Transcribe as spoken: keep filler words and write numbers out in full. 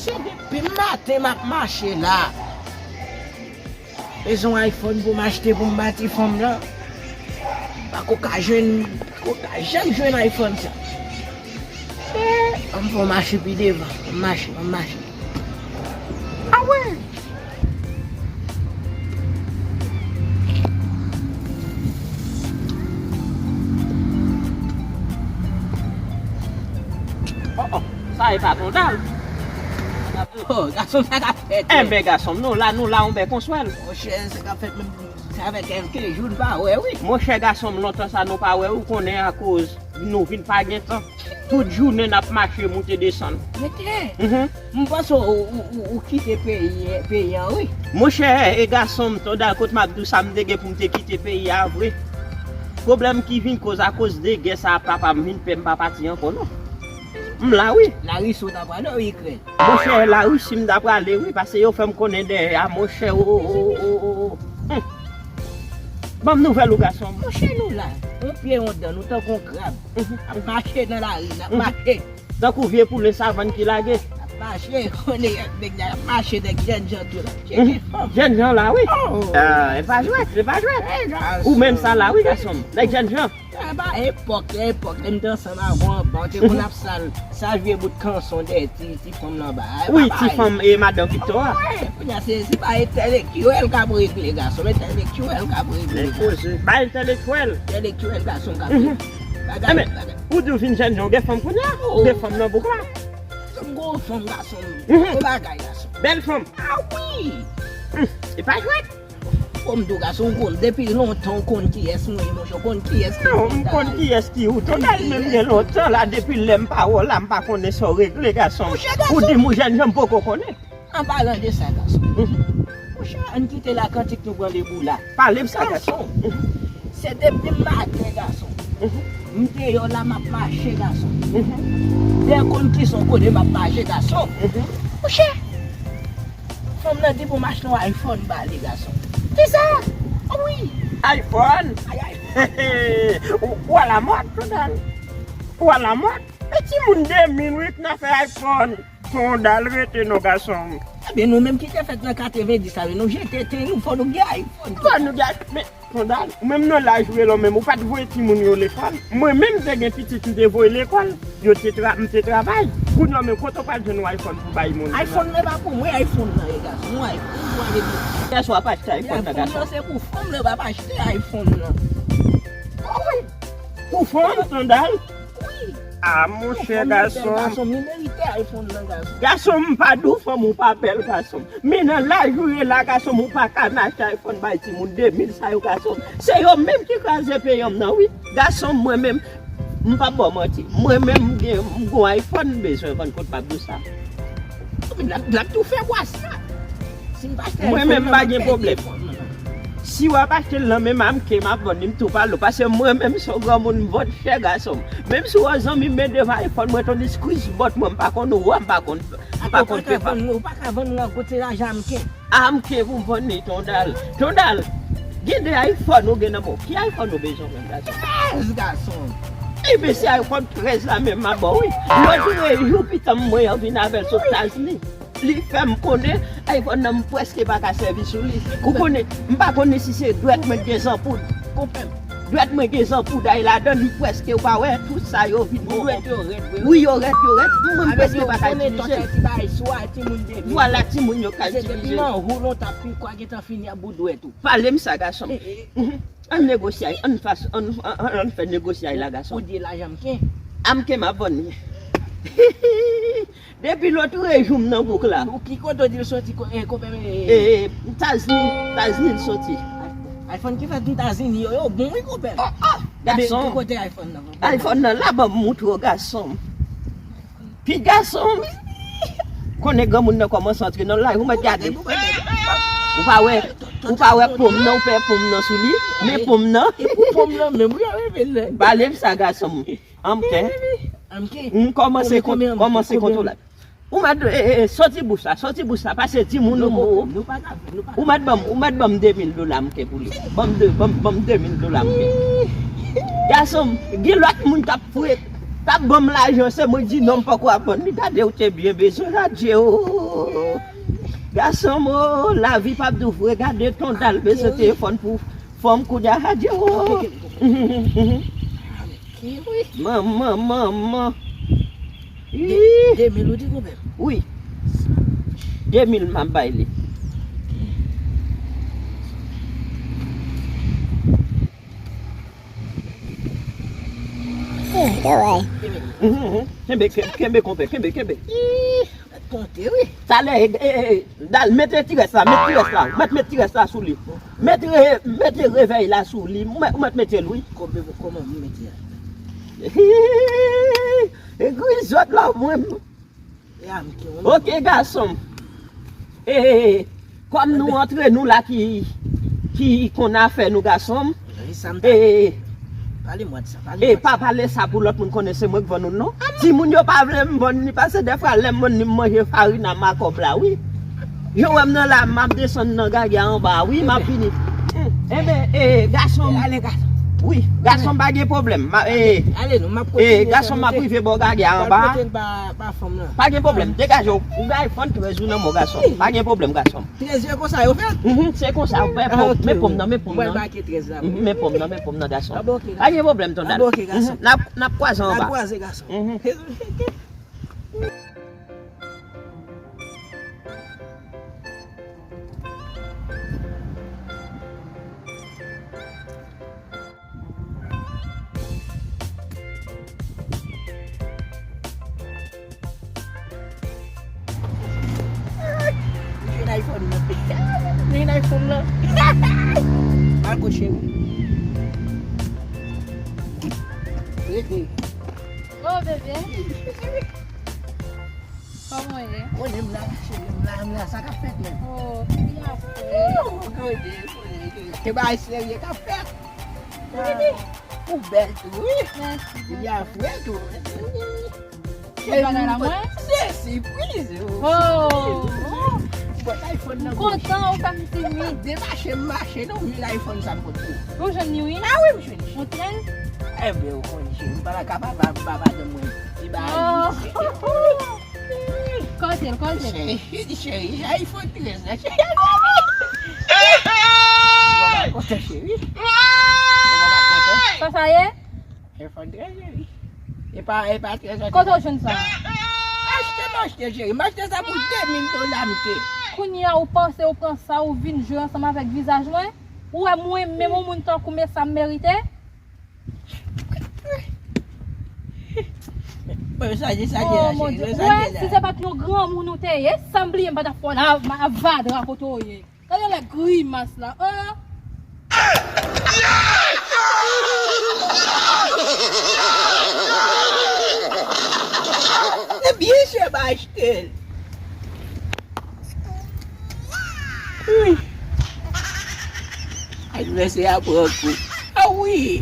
Depi maten m ap mache la. Bezwen yon iPhone pou m achte pou m ba ti fanm lan. Pako ka jwenn, pako ka janm jwenn iPhone sa. Eh, ann fè yon mache pi devan. Ann mache, ann mache. Awe! Oh, oh, sa e pa Tondal. Oh, gason, sa k ap fèt? Enben, gason m, nou la, nou la, on bèk on swèl. Monchè, sa k ap fèt menm, sa fè kèlke jou n pa wè, wi. Monchè, gason m, lontan sa nou pa wè, ou konnen akoz nou vin pa gen tan. Tout jounen n ap mache, moute, desann. Mete. Mhm. M panse ou, ou, ou, ou kite peyi, peyi an, wi. Monchè, e gason m, Tondal, kot m ap di w sa, m te gen pou m te kite peyi a vre. Pwoblèm ki vin koz akoz de gè sa a, papa m vin pè m pa pati ankò, non. M la, wi. Larisi w ta pral, wi, Ikrèn. Monchè, Larisi m ta prale, wi, paske yo fè m konnen dèyè a, monchè, o, o, o, o, o. Hum. Ban m nouvèl ou, gason m. Monchè, nou la. On pye, on dan, nou tankou on krab. Mhm. N ap mache nan lari, n ap mache. Tankou vye poule savann ki lage. N ap mache, konnen nèg la ap mache, nèg jènjan tou la. Chèche fanm. Jènjan la, wi. Oh. Ah, e pa jwèt, e pa jwèt. Eh, gason. Ou menm sa la, wi, gason m. Nèg jènjan. E pa epòk, epòk, lè m te ansanm avè w anba, w te konn ap sal, sal vye bout kanson dèyè ti, ti fanm lan anba a. Wi, ti fanm e madan Victor a. Wi, kounye a se, se pa entèlektyèl k ap regle, gason m, entèlektyèl k ap regle. Men poze. Pa entèlektyèl. Entèlektyèl, gason m, k ap regle. Bagay, bagay. Ou di w vin jènjan, w gen fanm kounye a? Ou gen fanm nan bouk la? M gwo fanm, gason m. Gwo bagay, gason m. Bèl fanm. Ah wi! Hum, e pa jwèt. Fò m di w, gason, ou konn, depi lontan ou konn kiyès mwen ye, monchè, ou konn kiyès ki Tondal. Non, m konn kiyès ki ou. Tondal menm gen lontan la, depi lè m pa wè w la, m pa konnen sa w regle, gason m. Monchè, gason. Ou di m ou jènjan, m poko konnen. An palan de sa, gason. Mhm. Monchè, ann kite la kantik nou pran debou la. Pale m sa, gason. Gason. Mhm. Se depi maten, gason. Mhm. M deyò la, m ap mache, gason. Mhm. Lè konn ki son kote m ap mache, gason. Mhm. Monchè, fanm nan di pou m achte yon iPhone ba li, gason. Kisa? Wi. iPhone? Ay, ay. Ou, ou alamòd, Tondal. Ou alamòd. E timoun de mil wi k nan fè iPhone. Tondal rete non, gason m. Ebyen, nou menm ki te fèt nan katrevenndis la, nou jete te nou, fò nou gen iPhone. Fò nou gen, men, Tondal, ou menm nan laj ou ye la, ou menm, ou pa t voye timoun yo lekòl. Mwen menm, m te gen pitit, m te voye lekòl. Yo te tra-, m te travay. Kounye a menm, kote w pral jwenn yon iPhone pou bay moun? iPhone nan pa pou mwen, iPhone nan, e gason, yon iPhone pou ale byen. Kiyès w ap achte iPhone nan, gason? iPhone nan se pou fanm nan, m ap achte iPhone nan. Oh wi. Pou fanm, Tondal? Wi. Ah, monchè, gason m. Gason m, li merite iPhone nan, gason. Gason m, pa di w fanm ou pa bèl, gason m. Men nan laj ou ye la, gason m, ou pa ka nan achte iPhone bay timoun de mil sa yo, gason m. Se yo menm ki kraze peyi m nan, wi. Gason m, mwen menm, m p ap ba w manti. Mwen menm, m gen, m gon iPhone, m bezwen vann kot m ap di w sa. N ap, n ap tou fè bwasya. Si m pa achte iPhone nan, m ap pèdi iPhone nan. Mwen menm, m pa gen pwoblèm. Si w ap achte l nan men m, m ap vann li, m tou pale w. Paske mwen menm, se yon granmoun, m vant chè, gason m. Menm si w wè zanmi m, men devan iPhone, mwen, Tony Squeeze, bòt mwen, m pa konn ou, m pa konn, m pa konn prepa. Ou pa ka vann, ou pa ka vann nan kote lajan m ken. A m ken pou m vann li, Tondal. Tondal, gen de iPhone ou gen nan men w. Ki iPhone ou bezwen menm, gason? Treize, gason. Ebyen, se iPhone treize la menm m ap ba w, wi. Lòt jou, e, Jupiter m mwen an vin avè l sot Etazini. Li fè m konnen iPhone nan m prèske pa ka sèvi sou li. Ou konnen, m pa konnen si se dwèt mwen k gen zanpoud. Konpè m. Dwèt mwen gen zanpoud ay ladan l, m prèske ou pa wè, tout sa yo vin bon. Dwèt yo rèd, wi. Wi, yo rèd, yo rèd. Mwen, m prèske pa ka itilize l. Avèk yo, konnen tòtay ti bagay sou a, timoun de mil. Vwala, timoun yo ka itilize l. Se depi nan ou lontan pi kwa gentan fini ap bout dwèt ou. Pale m sa, gason m. Eh, eh. Mhm. Ann negosyay, ann fas, ann, ann, ann fè negosyay la, gason m. Ou di lajan m ken? A m ken m ap vann li. Depi lòt rejou m nan bouk la. Ou ki kote w di l soti, ko-, eh, konpè m, eh? Eh, Etazini, Etazini l soti. iPhone ki fèt Etazini yo, yo bon wi, konpè m. Oh, oh, gason. Ki kote iPhone nan? iPhone nan la, ban m moutre w, gason m. Pi gason m. Konnen granmoun nan kòmanse antre nan laj, ou mèt gade. Ou pa wè, ou pa wè pom nan, ou pè pom nan sou li, men pom nan. E pou pom nan menm, wi, a reve l. Pale m sa, gason m. Anmke. Anmke. M kòmanse kont, kòmanse kont ou la. Ou mèt, e, e, e, soti bouch la, soti bouch la, pase di moun ou, ou mèt ban m, ou mèt ban m de mil dola m ke pou li. Ban m de, ban m, ban m de mil dola m ke. Gason m, gen lòt moun k ap fouye. T ap ban m lajan, se mwen k di non, m poko ap vann li. Gade, ou te byen bezwen radye o. Gason m o, lavi p ap dou vre. Gade, Tondal bezwen telefòn pou fanm kounye a radye o. Manman, manman. De mil ou di konbyen? Wi. De mil m ap bay li. Mhm, mhm. Kenbe, ke- kenbe, konpè, kenbe, kenbe. Ih, mèt konte, wi. Talè, e, e, e, dal, mete ti rès la, met ti rès la, mèt, met ti rès la sou li. Met, re- mete revèy la sou li, ou mèt, ou mèt mete l, wi. Konbyen, kòman m mete a? E grizòt la, mwen. Ok, gason m. E, kòm nou antre nou la ki, ki konn afè nou, gason m. E, e, pa pale sa pou lòt moun konnen se mwen k vann ou l non. Timoun yo pa vle m vann li, paske dèfwa lè m vann li, m manje farin a makòb la, wi. Yo wè m nan la, m ap desann nan gagè anba a, wi, m ap vini. Enben, e, gason m. Wi, gason m, pa gen pwoblèm. E, gason m, m ap rive bò gagè anba a. Pa gen pwoblèm, degaje w. Ou gen iPhone trèz ou nan men w, gason. Pa gen pwoblèm, gason. Trèz yo konsa yo fèt? Mhm, se konsa, men pòm, men pòm nan, men pòm nan. Mwen make trèz la. Mhm, men pòm nan, men pòm nan, gason. Pa gen pwoblèm, Tondal. Mhm, n ap, n ap kwaze anba. N ap kwaze, gason. Mhm. Jwenn iPhone nan. Jwenn iPhone nan. Al kot cheri. Oh, bebe. Kòman w ye? Konnen m la, cheri, m la, m la, sa k ap fèt menm? Oh, ki afè? Oh, konnen, konnen, konnen. Te bagay serye k ap fèt. Ou bèl tou, wi. Mèsi. Li a fre tou. Tout bagay la mwen? Se sipriz. Oh. M kontan ou fè m timid. Demache m mache non, wi, iPhone sa m pot pou ou. Ou jwenn li, wi? Ah wi, m jwenn li. Ou trèz? Enben, ou konn, cheri, m pa ta kapab ba madanm mwen ti bagay. Kote l, kote l. Cheri, cheri, iPhone trèz la, cheri. Mwen pa kontan, cheri. Mwen pa kontan. Sa sa ye? iPhone trèz, cheri. E pa, e pa trèz la. Kote w jwenn sa? Achte, m achte, cheri. M achte sa pou de mil dola, m te. Kounye a, ou panse ou pran sa, ou vin jwe ansanm avèk vizaj mwen? Ou wè mwen menm yon moun tankou m e sa m merite? Bon, sa, sa, oh, mon Dieu. Ou wè, si se pa t yon granmoun ou te ye, san bliye m pa t ap fè w la, m ap vadra kote w ye. Gade lè grimas la, oh. Se byen chè m achte l. Wi. Advèsè a pran kou. Ah wi.